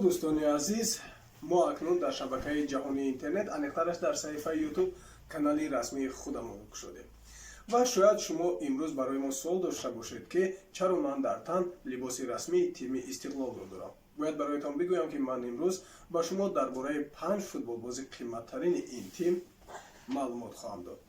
Дӯстони азиз, мо акнун дар шабакаи ҷаҳонии интернет, аниқтараш дар саҳифаи Ютуб, канали расмии худамонро кушодем. Ва шояд шумо имрӯз барои мо суол дошта бошед, ки чаро ман дар тан либоси расмии тими Истиқлолро дорам. Бояд бароятон бигӯям, ки ман имрӯз ба шумо дар бораи панҷ футболбози қиматтарини ин тим маълумот хоҳам дод.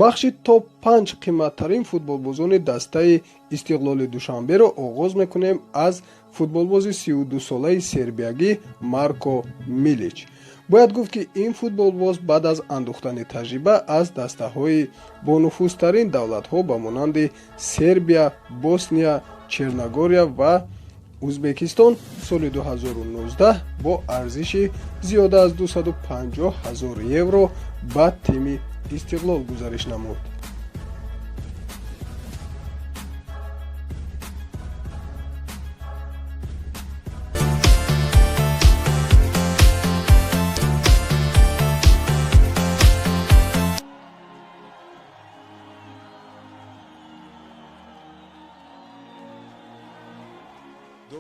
Бахши топ панҷ қиматтарин футболбозони дастаи Истиқлоли Душанберо оғоз мекунем аз футболбози 32-солаи сербиягӣ Марко Милич. Бояд гуфт, ки ин футболбоз баъд аз андӯхтани таҷриба аз дастаҳои бонуфузтарин давлатҳо ба монанди Сербия, Босния, Черногория ва Узбекистон соли 2019 бо арзиши зиёда аз 250 ҳазор евро ба тими Истиқлол гузариш намуд.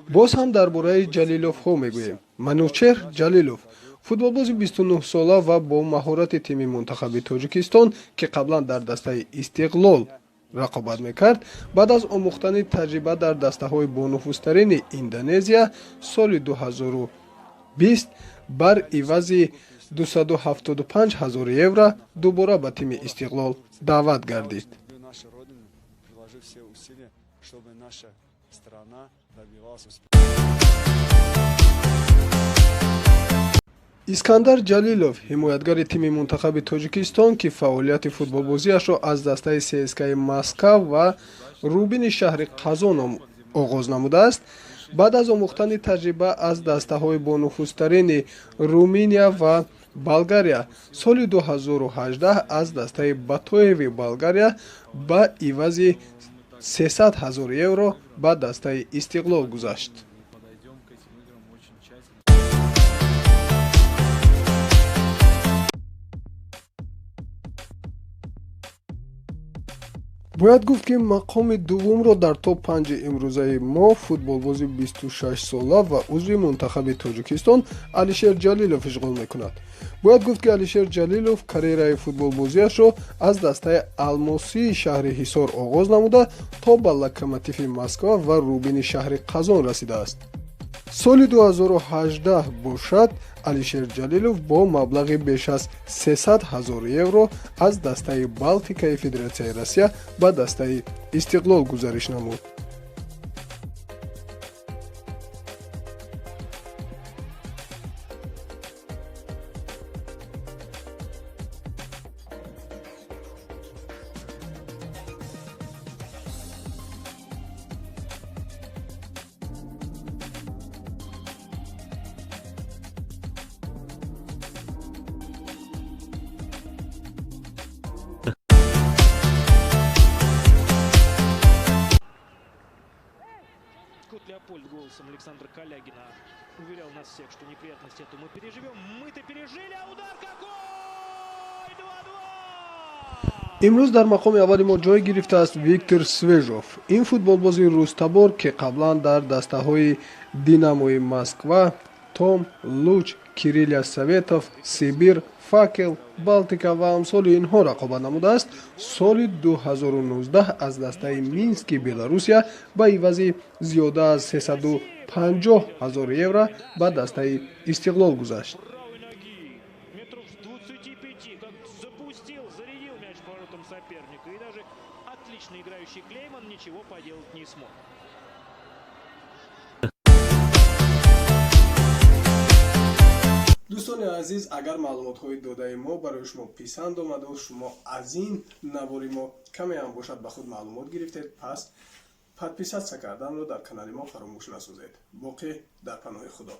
Боз ҳам дар бораи Ҷалиловҳо мегӯем. Манучеҳр Ҷалилов, футболбози 29-сола ва бо маҳорати тими мунтахаби Тоҷикистон, ки қаблан дар дастаи Истиқлол рақобат мекард, баъд аз омӯхтани таҷриба дар дастаҳои бонуфузтарини Индонезия соли 2020 бар ивази 275 ҳазор евро дубора ба тими Истиқлол даъват гардид. Нашу родину, приложив все усилия, чтобы наша страна добивалась успеха. Искандар Ҷалилов, ҳимоятгари тими мунтахаби Тоҷикистон, ки фаъолияти футболбозиашро аз дастаи ЦСКАи Москав ва Рубини шаҳри Қазон оғоз намудааст, баъд аз омӯхтани таҷриба аз дастаҳои бонуфузтарини Руминия ва Болгария соли 2018 аз дастаи Батоеви Болгария ба ивази 300 ҳазор евро ба дастаи Истиқлол гузашт. Подойдем к этим играм очень тщательно. Бояд гуфт, ки мақоми дуввумро дар топ панҷи имрӯзаи мо футболбози 26-сола ва узви мунтахаби Тоҷикистон Алишер Ҷалилов ишғол мекунад. Бояд гуфт, ки Алишер Ҷалилов карьераи футболбозиашро аз дастаи Алмосии шаҳри Ҳисор оғоз намуда, то ба Локомотиви Москва ва Рубини шаҳри Қазон расидааст. Соли 2018 бошад, Алишер Ҷалилов бо маблағи беш аз 300 ҳазор евро аз дастаи Балтикаи Федератсияи Россия ба дастаи Истиқлол гузариш намуд. Кот Леопольд голосом Александра Калягина уверял нас всех, что неприятность эту мы переживем. Мы-то пережили, а удар какой! 2-2! Имрӯз дар мақоми аввали мо ҷой гирифтааст Виктор Свежов. Ин футболбози рустабор, ки қаблан дар дастаҳои Динамои Москва, Том, Луч, Крылья Советов, Сибир, Факел, Балтика ва амсоли инҳо рақобат намудааст, соли 2019 аз дастаи Мински Беларусия ба ивази зиёда аз 350 ҳазор евро ба дастаи Истиқлол гузашт. Правой ноги, метров с 25, как запустил, зарядил мяч по воротам соперника. И даже отлично играющий Клейман ничего поделать не смог. Дӯстони азиз, агар маълумотҳои додаи мо барои шумо писанд омаду шумо аз ин навори мо каме ҳам бошад ба худ маълумот гирифтед, пас подписаться карданро дар канали мо фаромӯш насозед. Боқӣ дар паноҳи Худо.